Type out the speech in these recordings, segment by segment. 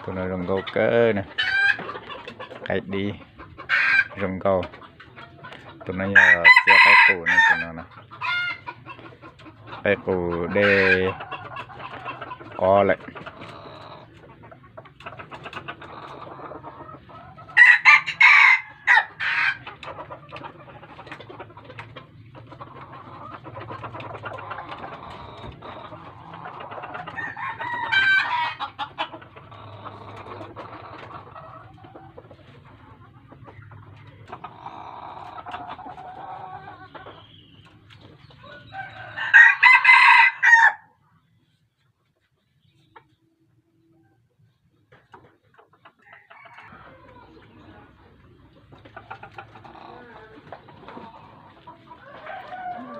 Tus no zoo nkauj kawg na, qaib dib zoo nkauj. Tus no yog txiab qaib qus na, tus no na. Qaib qus dej ob lawm.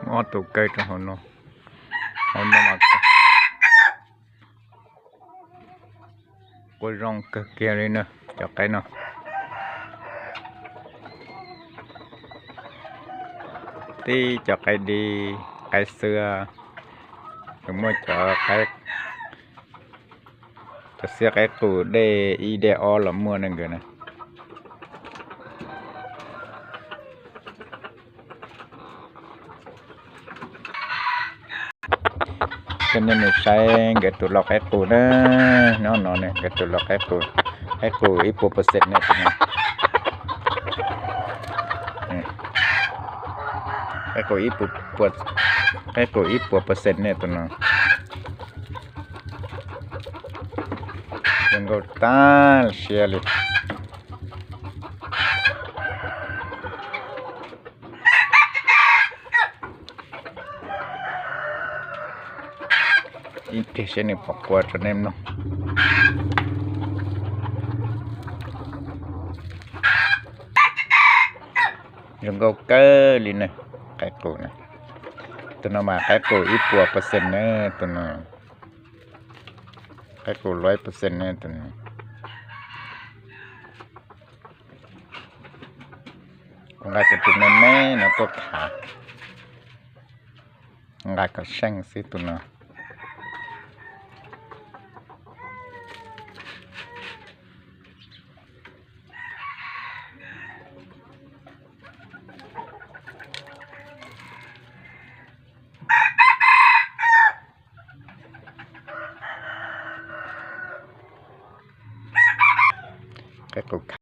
Muab ob tug kaw rau hauv no, hauv no mas quaj zoo kawg kiag li na, cov qaib no. Tib cov qaib dib, qaib xwb, nws muaj cov qaib, cov xiab qaib qus dej ib dej ob los muaj ne nkawd na. Coj nej mus saib nkawd tus lau qaib qus na. Nyob no ne, nkawd tus lau qaib qus, qaib qus ib puas percent ne tus no. Qaib qus ib puas, qaib qus ib puas percent ne tus no. Zoo nkauj tag siab li. Ib pliag seb nws pom quaj rau nej mloog. Zoo nkauj kawg li ne, qaib qus na. Tus no mas qaib qus ib puas percent ne, tus no. Qaib qus lau percent ne, tus no. Kuv nqa cov tus me me no tuaj khav, nqa kom seej xwb tus no.